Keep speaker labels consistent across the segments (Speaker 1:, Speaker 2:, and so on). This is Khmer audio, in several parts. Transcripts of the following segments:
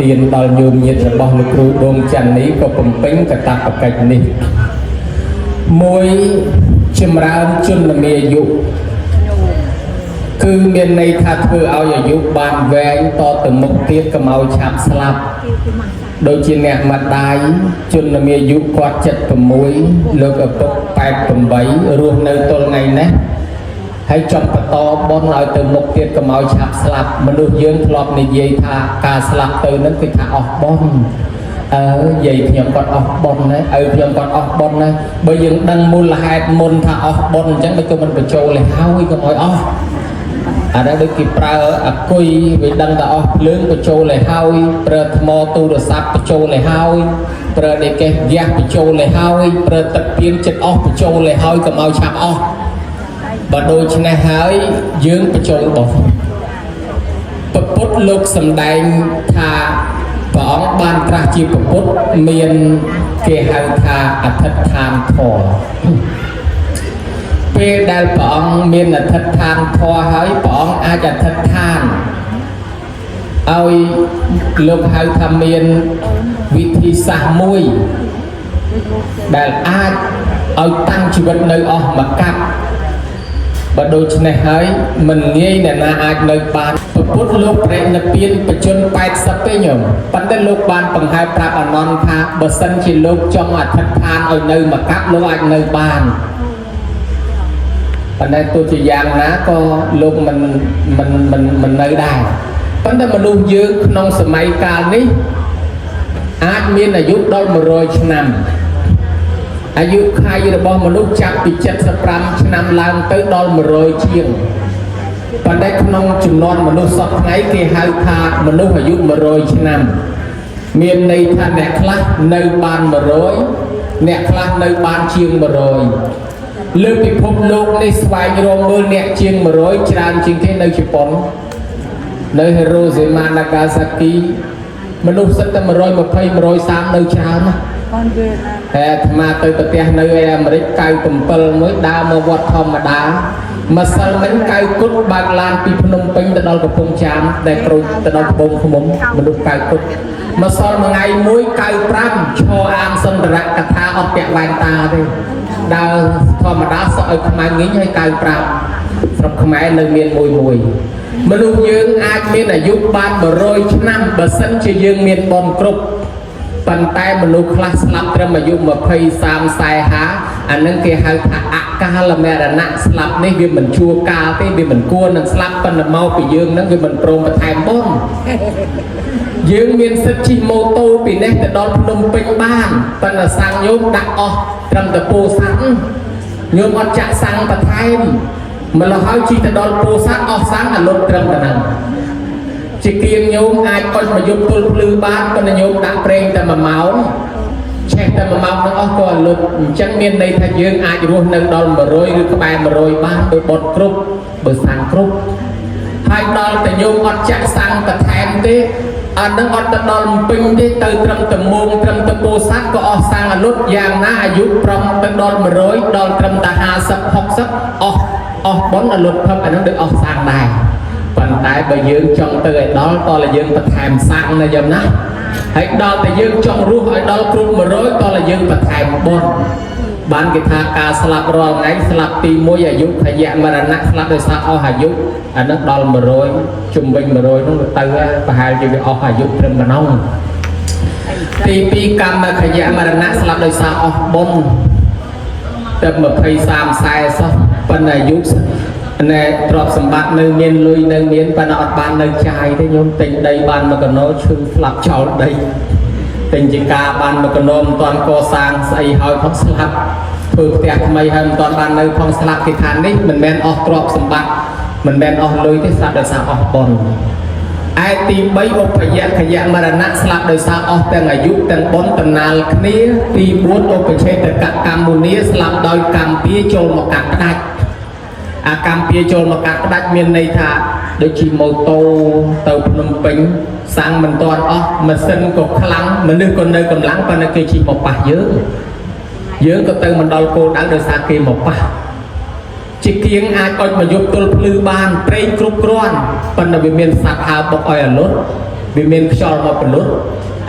Speaker 1: ទានដល់ញោមញាតិរបស់លោកគ្រូដងច័ន្ទនេះក៏បំពេញកតបកិច្ចនេះមួយចម្រើនជនមាយុគឺមានន័យថាធ្វើឲ្យអាយុបានវែងតទៅមុខទៀតកុំឲ្យឆាប់ស្លាប់ដូចជាអ្នកម្ដាយជនមាយុគាត់76លោកឪពុក88រស់នៅទល់ថ្ងៃនេះ ហើយចង់បន្តបុណ្យឲ្យទៅមុខទៀតកុំឲ្យឆាប់ស្លាប់មនុស្សយើងធ្លាប់និយាយថាការស្លាប់ទៅនឹងគឺថាអស់បុណ្យអើយាយខ្ញុំគាត់អស់បុណ្យណាឪខ្ញុំគាត់អស់បុណ្យណាបើយើងដឹងមូលហេតុមុនថាអស់បុណ្យអញ្ចឹងមិនក៏មិនបញ្ចូលឲ្យហើយកុំឲ្យអស់អានេះដូចគេប្រើអាគុយវាដឹងតែអស់ភ្លើងបញ្ចូលឲ្យហើយប្រើថ្មទូរស័ព្ទបញ្ចូលឲ្យហើយប្រើដេកេសហ្គាសបញ្ចូលឲ្យហើយប្រើទឹកព្រៀងចិត្តអស់បញ្ចូលឲ្យហើយកុំឲ្យឆាប់អស់ បើដូច្នេះហើយយើងបញ្ចូលរបស់ពពុទ្ធលោកសំដែងថាព្រះអង្គបានត្រាស់ជាពពុទ្ធមានគេហៅថាអធិដ្ឋានធម៌ពេលដែលព្រះអង្គមានអធិដ្ឋានធម៌ហើយព្រះអង្គអាចអធិដ្ឋានឲ្យលោកហៅថាមានវិធីសាស្ត្រមួយដែលអាចឲ្យតាំងជីវិតនៅអស់មួយកាប់ បើដូច្នេះហើយមិនងាយអ្នកណាអាចនៅបានពពុទ្ធលោកប្រេណិព្វានបជន80ទេញោមប៉ុន្តែលោកបានបង្ហើបប្រាប់អនន្តថាបើសិនជាលោកចង់អធិដ្ឋានឲ្យនៅមួយកាប់លោកអាចនៅបានប៉ុន្តែទោះជាយ៉ាងណាក៏លោកមិនមិនមិនមិននៅដែរប៉ុន្តែមនុស្សយើងក្នុងសម័យកាលនេះអាចមានអាយុដល់100ឆ្នាំ អាយុខៃរបស់មនុស្សចាប់ពី75ឆ្នាំឡើងទៅដល់100ជាងប៉ុន្តែក្នុងចំនួនមនុស្សសពថ្ងៃគេហៅថាមនុស្សអាយុ100ឆ្នាំ មានន័យថាអ្នកខ្លះនៅបាន100អ្នកខ្លះនៅបានជាង100លើពិភពលោកនេះស្វែងរកមើលអ្នកជាង100ច្រើនជាងគេនៅជប៉ុននៅហេរ៉ូសេម៉ានាហ្គាសាគីមនុស្សសិតតែ120 130នៅច្រើនណាស់ ហើយអាត្មាទៅប្រទេសនៅឯអាមេរិក97មួយដើរមកវត្តធម្មតាម្សិលមិញកៅគុតបើកឡានពីភ្នំពេញទៅដល់កំពង់ចាមដែលក្រូចទៅដល់ត្បូងឃ្មុំមនុស្សកៅគុតម្សិលមួយថ្ងៃមួយ95ឈរអានសន្ទរកថាអត់ពាក់វ៉ែនតាទេដើរធម្មតាសក់ឲ្យខ្មៅងីងឲ្យ95ស្រុកខ្មែរនៅមានមួយមួយមនុស្សយើងអាចមានអាយុបាន100ឆ្នាំបើសិនជាយើងមានបុណ្យគ្រប់ ប៉ុន្តែមនុស្សខ្លះស្លាប់ត្រឹមអាយុ20 30 40 50អានឹងគេហៅថាអកាលមរណៈស្លាប់នេះវាមិនជួកាលទេវាមិនគួរនឹងស្លាប់ប៉ុន្តែមកពីយើងនឹងវាមិនព្រមបន្ថែមបុណ្យយើងមានសិទ្ធិជិះម៉ូតូពីនេះទៅដល់ភ្នំពេញបានប៉ុន្តែសាំងញោមដាក់អស់ត្រឹមតែពោធិ៍សាត់ញោមអត់ចាក់សាំងបន្ថែមម្ល៉េះហើយជិះទៅដល់ពោធិ៍សាត់អស់សាំងអាលុតត្រឹមតែហ្នឹង ជាគៀងញោមអាចអុចមកយប់ទល់ភ្លឺបានប៉ុន្តែញោមដាក់ប្រេងតែ1ម៉ោងឆេះតែ1ម៉ោងនឹងអស់ក៏លុតអញ្ចឹងមានន័យថាយើងអាចរស់នៅដល់100ឬក្បែរ100បានបើបត់គ្រប់បើសាំងគ្រប់ហើយដល់តែញោមអត់ចាក់សាំងបន្ថែមទេអានឹងអត់ទៅដល់ពេញទេទៅត្រឹមតែមងត្រឹមតែពោធិ៍សាត់ក៏អស់សាំងអលុតយ៉ាងណាអាយុប្រំទៅដល់100ដល់ត្រឹមតែ50 60អស់អស់បុណ្យអលុតផឹកអានឹងដូចអស់សាំងដែរ ប៉ុន្តែបើយើងចង់ទៅឲ្យដល់តើយើងបន្ថែមសាំងណាយំណាហើយដល់តែយើងចង់រស់ឲ្យដល់គ្រប់100តើយើងបន្ថែមបុណ្យបានគេថាការស្លាប់រាល់ថ្ងៃស្លាប់ទី1អាយុខយៈមរណៈស្លាប់ដោយសារអស់អាយុអានឹងដល់100ជំវិញ100នោះទៅប្រហែលជាវាអស់អាយុត្រឹមប៉ុណ្ណោះទី2កម្មខយៈមរណៈស្លាប់ដោយសារអស់បុណ្យ តែ20 30 40សោះប៉ុន្តែអាយុណែទ្រព្យសម្បត្តិនៅមានលុយនៅមានប៉ុន្តែអត់បាននៅចាយទេញោមទិញដីបានមួយកណោឈឺស្លាប់ចោលដីទិញជាការបានមួយកណោមិនទាន់កសាងស្អីហើយផងស្លាប់ធ្វើផ្ទះថ្មីហើយមិនទាន់បាននៅផងស្លាប់គេថានេះមិនមែនអស់ទ្រព្យសម្បត្តិមិនមែនអស់លុយទេស្លាប់ដោយសារអស់បុណ្យ ឯទី3ឧបយខយមរណៈស្លាប់ដោយសារអស់ទាំងអាយុទាំងបុណ្យតំណាលគ្នាទី4ឧបឆេតកកម្មមុនីស្លាប់ដោយកម្មពៀចូលមកកាត់ផ្ដាច់អាកម្មពៀចូលមកកាត់ផ្ដាច់មានន័យថាដូចជិះម៉ូតូទៅភ្នំពេញសាំងមិនទាន់អស់ម៉ាស៊ីនក៏ខ្លាំងមនុស្សក៏នៅកម្លាំងប៉ុន្តែគេជិះមកប៉ះយើងយើងក៏ទៅមិនដល់គោលដៅដោយសារគេមកប៉ះ ជាគៀងអាចអុចមកយប់ទល់ភ្លឺបានប្រេងគ្រប់គ្រាន់ប៉ុន្តែវាមានសត្វហើបុកឲ្យអាលុត វាមានខ្យល់មកពលុត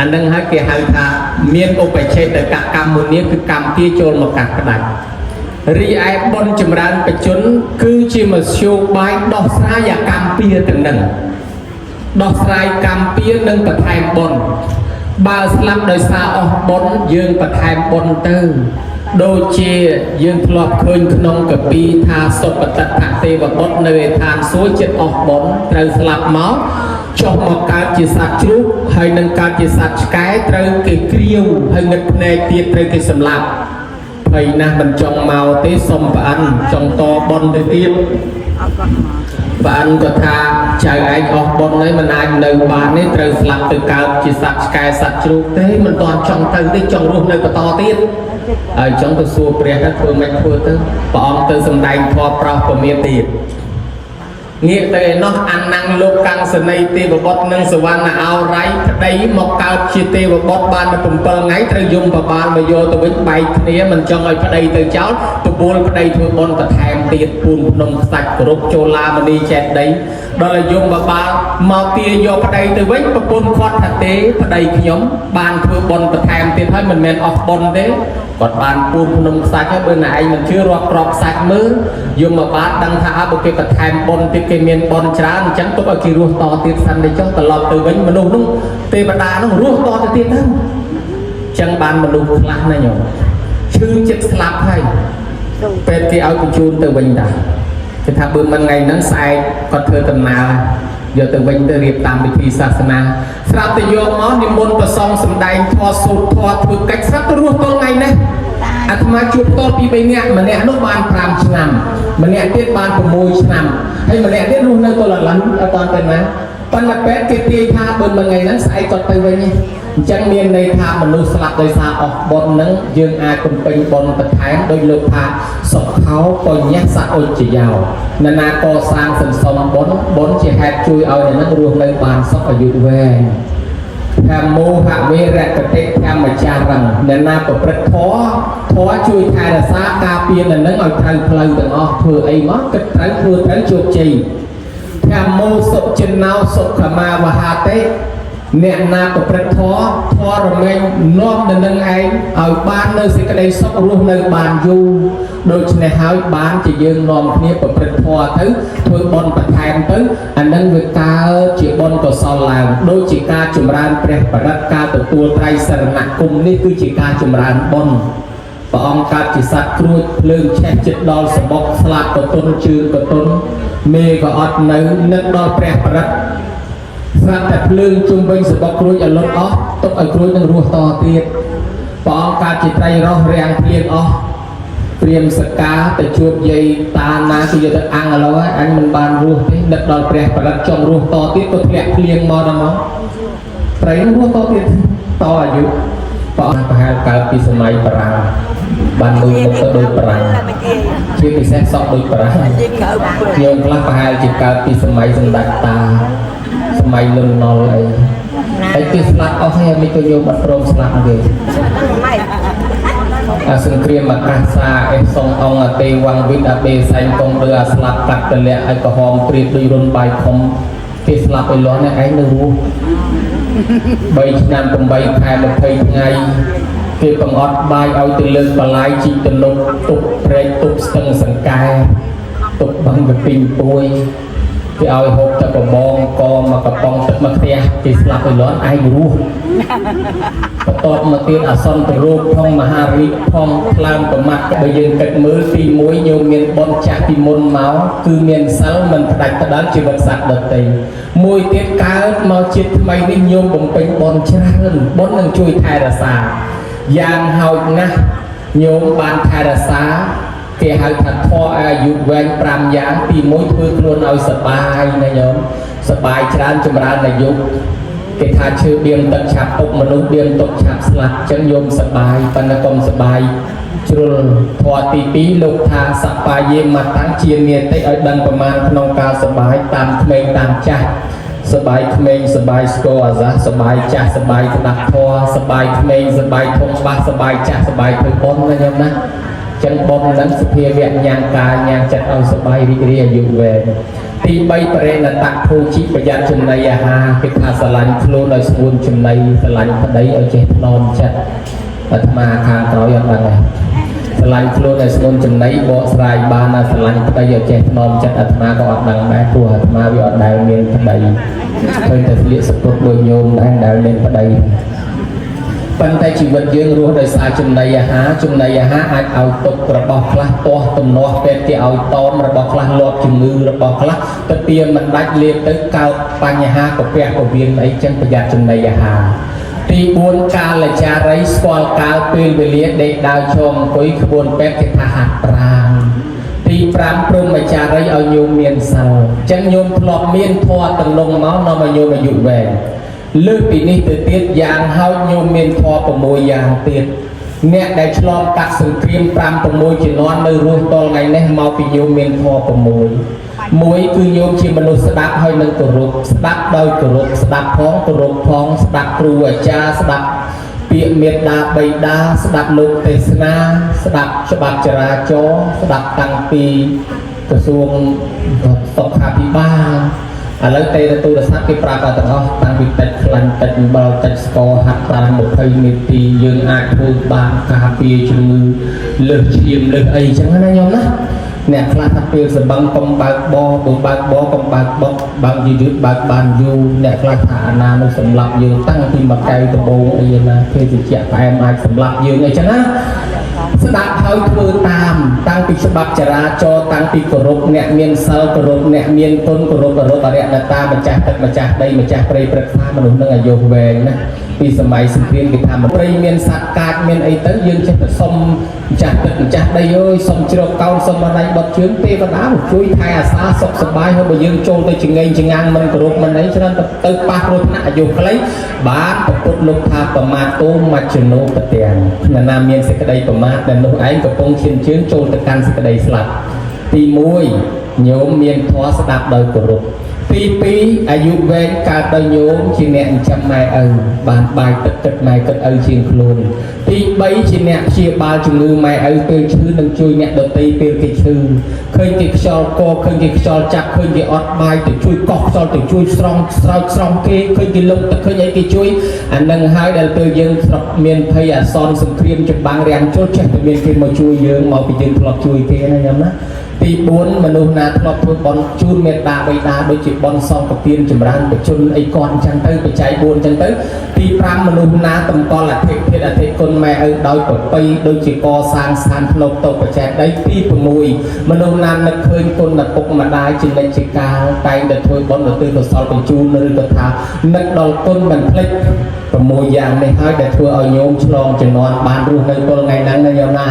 Speaker 1: អានឹងហើយគេហៅថាមានឧបច្ឆេតកកម្មមុនីគឺកម្មទាចូលមកកាត់ផ្ដាច់រីឯបុណ្យចម្រើនបជន គឺជាមធ្យោបាយដោះស្រាយអាកម្មពៀទាំងនឹងដោះស្រាយកម្មពៀនិងបន្ថែមបុណ្យបើស្លាប់ដោយសារអស់បុណ្យយើងបន្ថែមបុណ្យទៅដូចជាយើងធ្លាប់ឃើញក្នុងកពីថាសុបតិដ្ឋទេវបុត្រនៅឯឋានសួគ៌ចិត្តអស់បុណ្យត្រូវស្លាប់មកចុះមកកើតជាសត្វជ្រូកហើយនឹងកើតជាសត្វឆ្កែត្រូវគេក្រៀវហើយងឹតភ្នែកទៀតត្រូវគេសម្លាប់ភ័យណាស់មិនចង់មកទេសុំប្អិនចង់តបុណ្យទៅទៀតប្អិនក៏ថាចៅឯងអស់បុណ្យហើយមិនអាចនៅបានទេត្រូវស្លាប់ទៅកើតជាសត្វឆ្កែសត្វជ្រូកទេមិនទាន់ចង់ទៅទេចង់រស់នៅបន្តទៀតហើយចង់ទៅសួរព្រះថាធ្វើម៉េចធ្វើទៅព្រះអង្គទៅសម្ដែងធម៌ប្រោសពមាទៀតងាកទៅឯណោះអានំលោកកាំងសនីទេវបុត្រនិងសវណ្ណអោរៃប្តីមកកើតជាទេវបុត្របានដល់7ថ្ងៃត្រូវយំបបាលមកយកទៅវិញបែកគ្នាមិនចង់ឲ្យប្តីទៅចោលបបួលប្តីធ្វើបុណ្យបន្ថែមទៀតពូនភ្នំខ្សាច់គោរពចូលឡាមនីចេតីដល់ឲ្យយំបបាលមកទាយកប្តីទៅវិញប្រពន្ធគាត់ថាទេប្តីខ្ញុំបានធ្វើបុណ្យបន្ថែមទៀតហើយមិនមែនអស់បុណ្យទេគាត់បានពូនភ្នំខ្សាច់ហើយបើណែឯងមិនជឿរាប់ក្របខ្សាច់មើលយមបាលដឹងថាអើបើគេបន្ថែមបុណ្យទៀតគេមានបុណ្យច្រើនអញ្ចឹងទុកឲ្យគេរស់តទៀតសិនទៅចុះត្រឡប់ទៅវិញមនុស្សនោះទេវតានោះរស់តទៅទៀតទៅអញ្ចឹងបានមនុស្សខ្លះណាញោមឈឺចិត្តស្លាប់ហើយពេទ្យគេឲ្យបញ្ជូនទៅវិញតាគេថាបើមិនថ្ងៃហ្នឹងស្អែកគាត់ធ្វើដំណើរយកទៅវិញទៅរៀបតាមពិធីសាសនាស្រាប់តែយកមកនិមន្តប្រសងសម្ដែងធម៌សូត្រធម៌ធ្វើកិច្ចស្រាប់តែរស់ទល់ថ្ងៃនេះអាត្មាជួបផ្ទាល់ពី3នាក់ម្នាក់នោះបាន5ឆ្នាំម្នាក់ទៀតបាន6ឆ្នាំហើយម្នាក់ទៀតរស់នៅទល់ឥឡូវអត់តាន់ទៅណាប៉ុន្តែពេទ្យគេទាយថាបើមិនថ្ងៃហ្នឹងស្អែកគាត់ទៅវិញទេអញ្ចឹងមានន័យថាមនុស្សស្លាប់ដោយសារអស់បុណ្យហ្នឹងយើងអាចបំពេញបុណ្យបន្ថែមដោយលោកថាសុខោបញ្ញសអុជយោនរណាកសាងសន្សំបុណ្យបុណ្យជាហេតុជួយឲ្យអ្នកហ្នឹងរស់នៅបានសុខអាយុវែងធម្មោហវេរកតិធម្មចារឹងអ្នកណាប្រព្រឹត្តធម៌ធម៌ជួយថែរក្សាការពារអ្នកនឹងឲ្យត្រូវផ្លូវទាំងអស់ធ្វើអីមកគិតត្រូវធ្វើត្រូវជោគជ័យធម្មោសុចិណោសុខមាវហាតិអ្នកណាប្រព្រឹត្តធម៌ធម៌រមែងនាំនៅនឹងឯងឲ្យបាននៅសេចក្តីសុខរស់នៅបានយូរដូច្នេះហើយបានជាយើងនាំគ្នាប្រព្រឹត្តធម៌ទៅធ្វើបុណ្យបន្ថែមទៅអានឹងវាកើតជាបុណ្យកុសលឡើងដូចជាការចម្រើនព្រះបរិត្តការទទួលត្រៃសរណគមនេះគឺជាការចម្រើនបុណ្យព្រះអង្គកើតជាសត្វគ្រួចភ្លើងឆេះចិត្តដល់សបុកស្លាប់កតុនជើងកតុនមេក៏អត់នៅនឹកដល់ព្រះបរិត្តស្រាប់តែភ្លើងជុំវិញសបុកគ្រួចឲ្យលត់អស់ទុកឲ្យគ្រួចនឹងរស់តទៀតព្រះអង្គកើតជាត្រីរស់រាំងភ្លៀងអស់ព្រាមសកាទៅជួបយាយតាណាគេយកទៅអាំងឥឡូវហើយអញមិនបានរស់ទេនឹកដល់ព្រះបរិត្តចង់រស់តទៀតក៏ធ្លាក់ភ្លៀងមកដល់មកត្រីនឹងរស់តទៀតតអាយុព្រះអង្គប្រហែលកើតពីសម័យបារាំងបានមើលមុខទៅដូចបារាំងជាពិសេសសក់ដូចបារាំងញោមខ្លះប្រហែលជាកើតពីសម័យសម្ដេចតាសម័យលន់នល់អីហើយគេស្លាប់អស់ហើយមិនក៏ញោមអត់ព្រមស្លាប់ទេអាសង្គ្រាមអាកាសាអេសុងអងអតេវងវិតអបេសែងកងលើអាស្លាប់កាត់តលាក់ឲ្យក្រហមព្រៀបដូចរុនបាយខំគេស្លាប់ឲ្យលាស់នេះឯងនៅរស់3ឆ្នាំ8ខែ20ថ្ងៃគេបង្អត់បាយឲ្យទៅលើកបលាយជីកទំនប់ទុកព្រែកទុកស្ទឹងសង្កែទុកបឹងកពីងពួយគេឲ្យហូបតែបបងកមកកំប៉ុងទឹកមកផ្ទះគេស្លាប់ឲ្យលាស់ឯងរស់បន្ទាប់មកទៀតអសន្នរោគផងមហារីកផងថ្លើមប្រមាត់បើយើងគិតមើលទី1ញោមមានបុណ្យចាស់ពីមុនមកគឺមានសិលមិនផ្ដាច់ផ្ដាល់ជីវិតសត្វដទៃមួយទៀតកើតមកជាតិថ្មីនេះញោមបំពេញបុណ្យច្រើនបុណ្យនឹងជួយថែរក្សាយ៉ាងហោចណាស់ញោមបានថែរក្សាគេហៅថាធម៌ឲ្យអាយុវែង5យ៉ាងទី1ធ្វើខ្លួនឲ្យសប្បាយណាញោមសប្បាយច្រើនចម្រើនអាយុគេថាឈើបៀមទឹកឆាប់ពុកមនុស្សបៀមទុកឆាប់ស្លាប់អញ្ចឹងញោមសប្បាយប៉ុន្តែកុំសប្បាយជ្រុលធម៌ទី2លោកថាសប្បាយេមតាំងជានេតិឲ្យដឹងប្រមាណក្នុងការសប្បាយតាមក្មេងតាមចាស់សប្បាយក្មេងសប្បាយស្គរអាសាសប្បាយចាស់សប្បាយស្ដាប់ធម៌សប្បាយក្មេងសប្បាយធំបាសសប្បាយចាស់សប្បាយធ្វើបុណ្យណាញោមណាចឹងបុណ្យហ្នឹងសភាវៈញ៉ាំងកាយញ៉ាំងចិត្តឲ្យសប្បាយរីករាយអាយុវែង ទី3បរិណតភោជីប្រយ័ត្នចំណីអាហារគេថាស្រឡាញ់ខ្លួនឲ្យស្ងួនចំណីស្រឡាញ់ប្តីឲ្យចេះថ្នមចិត្តអាត្មាខាងក្រោយអត់ដឹងទេស្រឡាញ់ខ្លួនឲ្យស្ងួនចំណីបកស្រាយបានណាស្រឡាញ់ប្តីឲ្យចេះថ្នមចិត្តអាត្មាក៏អត់ដឹងដែរព្រោះអាត្មាវាអត់ដែលមានប្តីឃើញតែស្លៀកសពុតដូចញោមដែរដែលមានប្តីប៉ុន្តែជីវិតយើងរស់ដោយសារចំណីអាហារចំណីអាហារអាចឲ្យទុករបស់ខ្លះទាស់ទំនាស់ពេទ្យគេឲ្យតមរបស់ខ្លះលាប់ជំងឺរបស់ខ្លះទៅទាមិនដាច់លេបទៅកើតបញ្ហាកាពះពវៀនអីចឹងប្រយ័ត្នចំណីអាហារទី4កាលចារីស្គាល់កាលពេលវេលាដេកដើរឈរអង្គុយក្បួនពេទ្យគេថាហាត់ប្រាណទី5ព្រហ្មចារីឲ្យញោមមានសិលចឹងញោមធ្លាប់មានធម៌តំណងមកនាំឲ្យញោមអាយុវែងលើសពីនេះទៅទៀតយ៉ាងហោចញោមមានធម៌6យ៉ាងទៀតអ្នកដែលឆ្លងកាត់សង្គ្រាម5 6ជំនាន់នៅរស់តលថ្ងៃនេះមកពីញោមមានធម៌6មួយគឺញោមជាមនុស្សស្ដាប់ហើយនឹងគោរពស្ដាប់ដោយគោរពស្ដាប់ផងគោរពផងស្ដាប់គ្រូអាចារ្យស្ដាប់ពាក្យមេត្តាបិតាស្ដាប់លោកទេសនាស្ដាប់ច្បាប់ចរាចរណ៍ស្ដាប់តាំងពីក្រសួងសុខាភិបាលឥឡូវទេទូរស័ព្ទគេប្រាប់ដល់ទាំងអស់តាំងពីតិចខ្លាញ់តិចអំបិលតិចស្ករហាត់ប្រាណ20នាទីយើងអាចធ្វើបានការពារជំងឺលើសឈាមលើសអីចឹងណាញោមណាអ្នកខ្លះថាពេលសបឹងកុំបើកបបើបើកបកុំបើកបុកបើកយឺតៗបើកបានយូរអ្នកខ្លះថាអាណានោះសម្លាប់យើងតាំងពីមួយកែវដំបូងអីណាភេសជ្ជៈផ្អែមអាចសម្លាប់យើងអីចឹងណាស្ដាប់ហើយធ្វើតាមតាំងពីច្បាប់ចរាចរណ៍តាំងពីគោរពអ្នកមានសិលគោរពអ្នកមានគុណគោរពគោរពអរិយដតាម្ចាស់ទឹកម្ចាស់ដីម្ចាស់ព្រៃព្រឹក្សាមនុស្សនឹងអាយុវែងណាពីសម័យសង្គ្រាមគេថាព្រៃមានសត្វកាចមានអីទៅយើងចេះតែសុំម្ចាស់ទឹកម្ចាស់ដីអើយសុំជ្រកកោនសុំអណៃបត់ជើងទេវតាមកជួយថែអាសាសុខសប្បាយហើយបើយើងចូលទៅចងេងចងាងមិនគោរពមិនអីច្រើនទៅប៉ះគ្រោះថ្នាក់អាយុខ្លីបានពុទ្ធលោកថាប្រមាទោមជ្ឈនោបទាំងអ្នកណាមានសេចក្តីប្រមាទដែលនោះឯងកំពុងឈានជើងចូលទៅកាន់សេចក្តីស្លាប់ទី1ញោមមានធម៌ស្ដាប់ដោយគោរពទី2អាយុវែងកើតដោយញោមជាអ្នកចិញ្ចឹមម៉ែឪបានបាយទឹកគិតម៉ែគិតឪជាងខ្លួនទី3ជាអ្នកព្យាបាលជំងឺម៉ែឪពេលឈឺនិងជួយអ្នកដទៃពេលគេឈឺឃើញគេខ្យល់កឃើញគេខ្យល់ចាប់ឃើញគេអត់បាយទៅជួយកោះខ្យល់ទៅជួយស្រង់ស្រោចស្រង់គេឃើញគេលុកទៅឃើញអីគេជួយអានឹងហើយដែលពេលយើងស្រុកមានភ័យអាសន្នសង្គ្រាមចម្បាំងរាំងជុលចេះតែមានគេមកជួយយើងមកពីយើងធ្លាប់ជួយគេណាញ៉ឹមណាទី4មនុស្សណាធ្លាប់ធ្វើបុណ្យជូនមេត្តាបិតាដូចជាបុណ្យសងពទានចម្រើនបជនអីគាត់អញ្ចឹងទៅបច្ច័យ4អញ្ចឹងទៅទី5មនុស្សណាតម្កល់អធិធាតុអធិគុណម៉ែឪដោយប្រពៃដូចជាកសាងស្ថានភ្នំតូបច្ចេកដីទី6មនុស្សណានឹកឃើញគុណឪពុកម្ដាយជានិច្ចជាកាលតែងតែធ្វើបុណ្យឧទ្ទិសកុសលបញ្ជូនឬក៏ថានឹកដល់គុណមិនភ្លេច6យ៉ាងនេះហើយដែលធ្វើឲ្យញោមឆ្លងជំនាន់បានរស់នៅទល់ថ្ងៃហ្នឹងណាញោមណា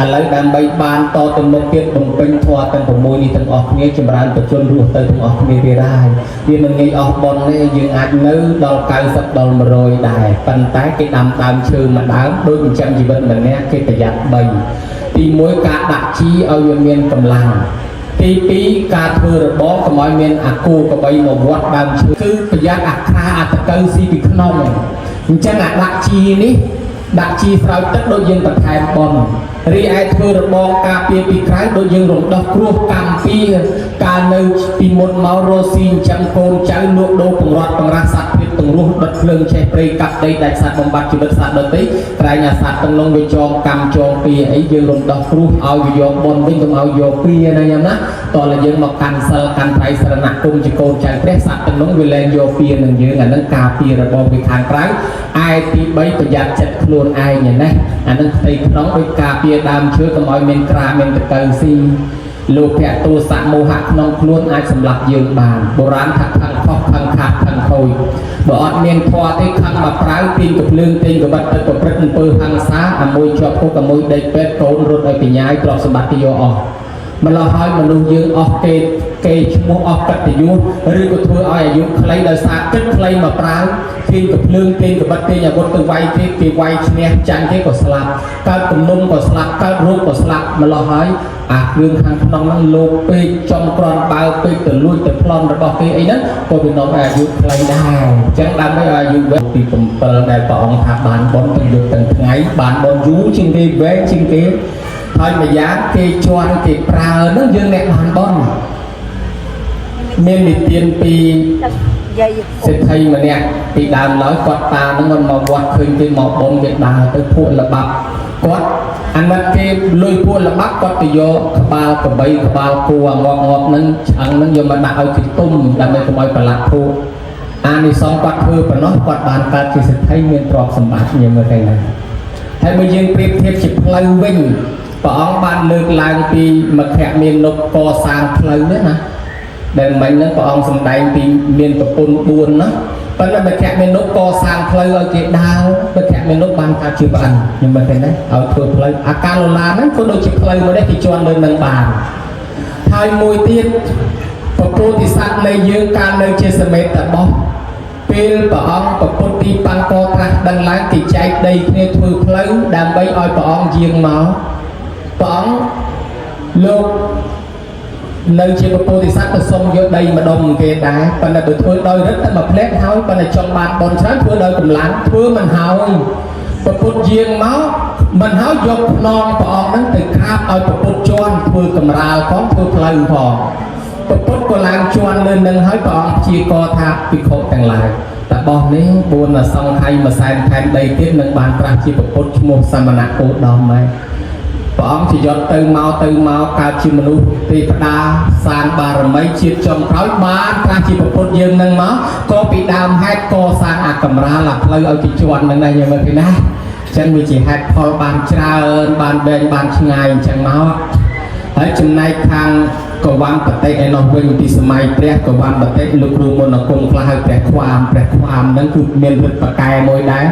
Speaker 1: ឥឡូវដើម្បីបានតទៅមុខទៀតបំពេញធម៌ទាំង6នេះទាំងអស់គ្នាចម្រើនបជនរស់ទៅទាំងអស់គ្នាទៀតហើយវាមិនងាយអស់បុណ្យទេយើងអាចនៅដល់90ដល់100ដែរប៉ុន្តែគេដាំដើមឈើមួយដើមដូចចិញ្ចឹមជីវិតម្នាក់គេប្រយ័ត្ន3ទី1ការដាក់ជីឲ្យវាមានកម្លាំងទី2ការធ្វើរបរកុំឲ្យមានអាគោកបីមកវត្តដើមឈើគឺប្រយ័ត្នអាខ្រាអាតកៅស៊ីពីក្នុងអញ្ចឹងអាដាក់ជីនេះដាក់ជីស្រោចទឹកដូចយើងបន្ថែមបុណ្យរីឯធ្វើរបងការពារពីក្រៅដូចយើងរំដោះគ្រោះកម្មពីកាលនៅពីមុនមករស់ស៊ីចិញ្ចឹមកូនចៅលក់ដូរពង្រត់បង្រាស់សត្វភាពពង្រោះដុតភ្លើងឆេះព្រៃកាប់ដីដាច់សត្វបំបត្តិជីវិតសត្វដទៃក្រែងអាសត្វទាំងនោះវាចងកម្មចងពីអីយើងរំដោះគ្រោះឲ្យវាយកបុណ្យវិញកុំឲ្យយកពីណាញ៉ាំណាតោះតែយើងមកកាន់សិលកាន់ត្រៃសរណគមជាកូនចៅព្រះសត្វទាំងនោះវាលែងយកពីនឹងយើងអានឹងការពាររបងពីខាងក្រៅឯទី3ប្រយ័ត្នចិត្តខ្លួនឯងណាអានឹងផ្ទៃក្នុងដូចការពារដើមឈើកុំឲ្យមានក្រាមានតកៅស៊ីលោភៈទោសៈមោហៈក្នុងខ្លួនអាចសម្លាប់យើងបានបុរាណថាខឹងខុសខឹងខាតខឹងខូចបើអត់មានធម៌ទេខឹងមកប្រើទាញកំភ្លើងទាញកបិតទៅប្រព្រឹត្តអំពើហិង្សាអាមួយជាប់គុកអាមួយដេកពេទ្យកូនរត់ឲ្យកញ្ញាយទ្រព្យសម្បត្តិគេយកអស់ម្ល៉េះហើយមនុស្សយើងអស់គេគេឈ្មោះអស់កិត្តិយសឬក៏ធ្វើឲ្យអាយុខ្លីដោយសារគិតខ្លីមកប្រើទាញកំភ្លើងទាញកបិតទាញអាវុធទៅវាយគេគេវាយឈ្នះចាញ់គេក៏ស្លាប់កើតគំនុំក៏ស្លាប់កើតរោគក៏ស្លាប់ម្ល៉េះហើយអាគ្រឿងខាងក្នុងហ្នឹងលោកពេកចំក្រន់បើពេកទៅលួចទៅប្លន់របស់គេអីហ្នឹងក៏វានាំឲ្យអាយុខ្លីដែរអញ្ចឹងដើម្បីឲ្យអាយុវែងទី7ដែលព្រះអង្គថាបានបុណ្យទាំងយប់ទាំងថ្ងៃបានបុណ្យយូរជាងគេវែងជាងគេហើយម្យ៉ាងគេជន់គេប្រើហ្នឹងយើងអ្នកបានបុណ្យ មាននិទានពី
Speaker 2: យាយ
Speaker 1: សេដ្ឋីម្នាក់ពីដើមឡើយគាត់តាហ្នឹងគាត់មកវត្តឃើញគេមកបុណ្យគេដើរទៅភក់ល្បាប់គាត់អាណិតគេលុយភក់ល្បាប់គាត់ទៅយកក្បាលក្របីក្បាលគោអាងាប់ងាប់ហ្នឹងឆ្អឹងហ្នឹងយកមកដាក់ឲ្យគេទុំដើម្បីកុំឲ្យប្រឡាក់ភក់អានិសង្សគាត់ធ្វើប៉ុណ្ណោះគាត់បានកើតជាសេដ្ឋីមានទ្រព្យសម្បត្តិញមើលឃើញណាហើយបើយើងប្រៀបធៀបជាផ្លូវវិញព្រះអង្គបានលើកឡើងពីមគ្គមាននុកកសាងផ្លូវនេះណា ដែលមិញហ្នឹងព្រះអង្គសម្ដែងពីមានប្រពន្ធ4ណាប៉ុន្តែមគ្គមេនុកកសាងផ្លូវឲ្យគេដើរមគ្គមេនុកបានកើតជាប្អិនខ្ញុំមិនឃើញទេឲ្យធ្វើផ្លូវអាការលឡាហ្នឹងក៏ដូចជាផ្លូវមួយដែរគេជន់លើនឹងបានហើយមួយទៀតពពុទ្ធិសត្វនៃយើងកាលនៅជាសមេតបោះពេលព្រះអង្គពពុទ្ធទីបង្កត្រាស់ដឹងឡើងគេចែកដីគ្នាធ្វើផ្លូវដើម្បីឲ្យព្រះអង្គយាងមកព្រះអង្គលោក នៅជាពពុទ្ធិសត្វក៏សុំយកដីម្ដុំគេដែរប៉ុន្តែបើធ្វើដោយរិទ្ធតែមួយផ្លែតហើយប៉ុន្តែចង់បានបុណ្យច្រើនធ្វើដោយកម្លាំងធ្វើមិនហើយពពុទ្ធយាងមកមិនហើយយកខ្នងព្រះអង្គហ្នឹងទៅក្រាបឲ្យពពុទ្ធជន់ធ្វើកម្រាលផងធ្វើផ្លូវផងពពុទ្ធក៏ឡើងជន់លើនឹងហើយព្រះអង្គព្យាករថាភិក្ខុទាំងឡាយតបោះនេះ4អសង្ខ័យមួយសែនផែនដីទៀតនឹងបានត្រាស់ជាពពុទ្ធឈ្មោះសមណៈគោតមហើយ ព្រះអង្គជាយត់ទៅមកទៅមកកើតជាមនុស្សទេវតាសាងបារមីជាតិចុងក្រោយបានត្រាស់ជាពុទ្ធយើងនឹងមកក៏ពីដើមហេតុកសាងអាកំរាលអាផ្លូវឲ្យគេជន់នឹងដែរយើងមើលឃើញណាអញ្ចឹងវាជាហេតុផលបានច្រើនបានវែងបានឆ្ងាយអញ្ចឹងមកហើយចំណែកខាងកវ៉ាំបតិឯនោះវិញពីសម័យព្រះកវ៉ាំបតិលោកគ្រូមុនគមខ្លះហៅព្រះខ្វាមព្រះខ្វាមហ្នឹងគឺមានឫទ្ធិបកែមួយដែរ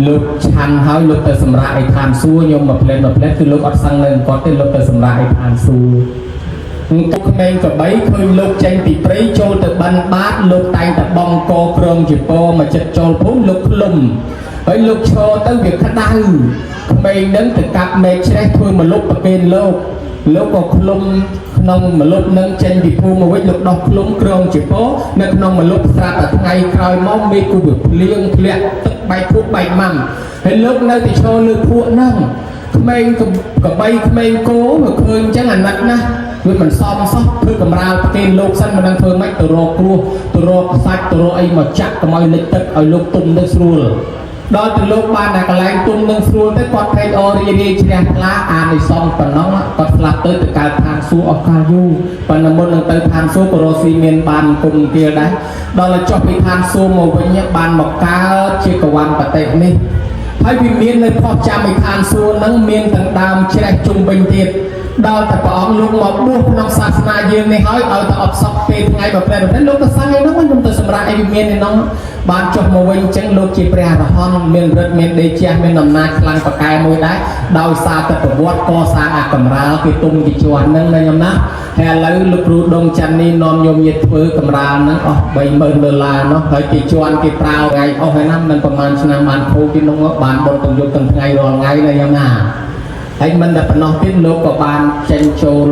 Speaker 1: លោកឆាន់ហើយលោកទៅសម្រាប់ឯឋានសួគ៌ខ្ញុំមកផ្លែនមកផ្លែនគឺលោកអត់សឹងនៅគាត់ទេលោកទៅសម្រាប់ឯឋានសួគ៌ទុកក្មេងកបីឃើញលោកចេញពីព្រៃចូលទៅបិណ្ឌបាតលោកតែងតែបងកក្រងជាពមកចិត្តចូលភូមិលោកឃ្លុំហើយលោកឈរទៅវាក្តៅក្មេងនឹងទៅកាប់មែកច្រេះធ្វើមលុបប្រគេនលោកលោកក៏ឃ្លុំក្នុងមលុបនឹងចេញពីភូមិមកវិញលោកដោះឃ្លុំក្រងជាពនៅក្នុងមលុបស្រាប់តែថ្ងៃក្រោយមកមេឃគូវាភ្លៀងធ្លាក់ទឹកបែកភក់បែកម៉ាំហើយលោកនៅតែឈរលើភក់ហ្នឹងក្មេងកបីក្មេងគោវាឃើញអញ្ចឹងអាណិតណាស់វាមិនសមសោះធ្វើកម្រាលប្រគេនលោកសិនមិនដឹងធ្វើម៉េចទៅរកគ្រោះទៅរកសាច់ទៅរកអីមកចាក់កុំឲ្យលិចទឹកឲ្យលោកទុំទៅស្រួលដល់ទៅលោកបានតែកន្លែងទុំនឹងស្រួលទៅគាត់ភេកអរីរាយជ្រះថ្លាអានិសង្សប៉ុណ្ណោះគាត់ស្លាប់ទៅទៅកើតឋានសួគ៌អស់កាលយូរប៉ុន្តែមុននឹងទៅឋានសួគ៌ក៏រកស៊ីមានបានគុំគាលដែរដល់ទៅចុះពីឋានសួគ៌មកវិញបានមកកើតជាកវ៉ាន់បតិនេះហើយវាមាននៅផុសចាំឯឋានសួគ៌ហ្នឹងមានទាំងដើមច្រេះជុំវិញទៀតដល់តែព្រះអង្គលោកមកបួសក្នុងសាសនាយើងនេះហើយឲ្យតែអបសក់ពេលថ្ងៃបើប្រែប្រែលោកទៅសឹងឯនោះខ្ញុំទៅសម្រាប់អីវិមានឯនោះបានចុះមកវិញអញ្ចឹងលោកជាព្រះអរហន្តមានឫទ្ធិមានដេជះមានអំណាចខ្លាំងប្រកែមួយដែរដោយសារតែប្រវត្តិកសាងអាកំរាលគេទុំគេជន់ហ្នឹងណាខ្ញុំណាហើយឥឡូវលោកគ្រូដងច័ន្ទនេះនាំញោមញាតិធ្វើកំរាលហ្នឹងអស់30000ដុល្លារនោះហើយគេជន់គេប្រើថ្ងៃអស់ហើយណាមិនប្រហែលឆ្នាំបានខូចទីនោះបានបុណ្យទាំងយប់ទាំងថ្ងៃរាល់ថ្ងៃណាខ្ញុំណាហើយមិនតែប៉ុណ្ណោះទៀតលោកក៏បានចេញចូល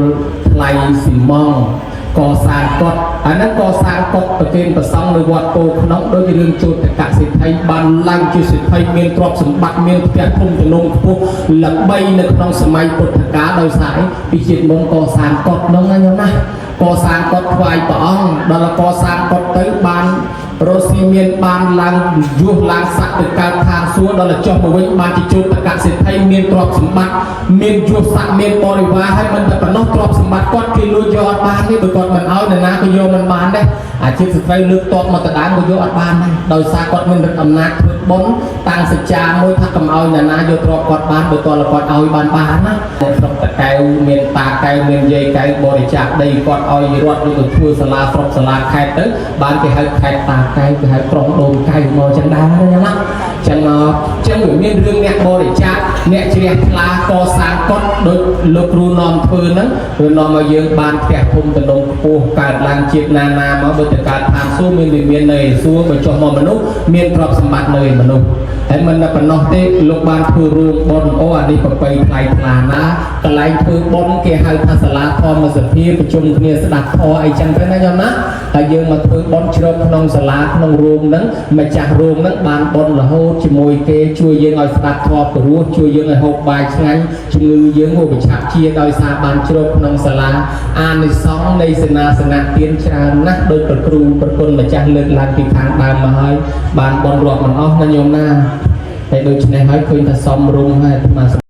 Speaker 1: ថ្លៃស៊ីម៉ងកសាងកុដអាហ្នឹងកសាងកុដប្រគេនប្រសង់នៅវត្តពោក្នុងដូចរឿងជោតកសិទ្ធិបានឡើងជាសិទ្ធិមានទ្រព្យសម្បត្តិមានផ្ទះធំទំនងខ្ពស់ល្បីនៅក្នុងសម័យពុទ្ធកាលដោយសារអីពីជាតិមុនកសាងកុដហ្នឹងណាញោមណាកសាងកុដថ្វាយព្រះអង្គដល់កសាងកុដទៅបានរស់ស៊ីមានបានឡើងយោះឡើងស័កទៅកើតឋានសួគ៌ដល់ចុះមកវិញបានជាជោតកសិទ្ធិមានទ្រព្យសម្បត្តិមានយោះស័កមានបរិវារហើយមិនតែប៉ុណ្ណោះទ្រព្យសម្បត្តិគាត់គេលួចយកអត់បានទេបើគាត់មិនឲ្យនរណាក៏យកមិនបានដែរអាជីពស្ត្រីលើកតបមកដដើមក៏យកអត់បានដែរដោយសារគាត់មានឫទ្ធិអំណាចធ្វើបុណ្យតាំងសច្ចាមួយថាកុំឲ្យនរណាយកទ្រព្យគាត់បានបើតលគាត់ឲ្យបានបានណានៅស្រុកតកែវមានតាកែវមានយាយកែវបរិច្ចាគដីគាត់ឲ្យរដ្ឋយកទៅធ្វើសាលាស្រុកសាលាខេត្តទៅបានគេហៅខេត្តតាកែវគេហៅក្រុងដូនកែវមកចឹងដែរណាណាចឹងមកចឹងវាមានរឿងអ្នកបរិច្ចាគអ្នកជ្រះថ្លាកសាងកុដដូចលោកគ្រូនាំធ្វើហ្នឹងគឺនាំឲ្យយើងបានផ្ទះភូមិតំណងខ្ពស់កើតឡើងជាតិណាណាមកបើទៅកើតឋានសួគ៌មានវិមាននៅឯសួគ៌បើចុះមកមនុស្សមានទ្រព្យសម្បត្តិនៅឯមនុស្ស ហើយមិនតែប៉ុណ្ណោះទេលោកបានធ្វើរួមបុណ្យអូអានេះប្របីថ្លៃថ្លាណាកន្លែងធ្វើបុណ្យគេហៅថាសាលាធម្មសភាប្រជុំគ្នាស្ដាប់ធម៌អីចឹងទៅណាញោមណាហើយយើងមកធ្វើបុណ្យជ្រកក្នុងសាលាក្នុងរោងហ្នឹងម្ចាស់រោងហ្នឹងបានបុណ្យរហូតជាមួយគេជួយយើងឲ្យស្ដាប់ធម៌ព្រោះជួយយើងឲ្យហូបបាយឆ្ងាញ់ជំងឺយើងហូបឆាប់ជាដោយសារបានជ្រកក្នុងសាលាអានិសង្សនៃសេនាសនៈទានច្រើនណាស់ដោយប្រគ្រូប្រគុណម្ចាស់លើកឡើងពីខាងដើមមកហើយបានបុណ្យរាប់មិនអស់ណាញោមណាតែដូច្នេះហើយឃើញថាសមរម្យហើយអាត្មា។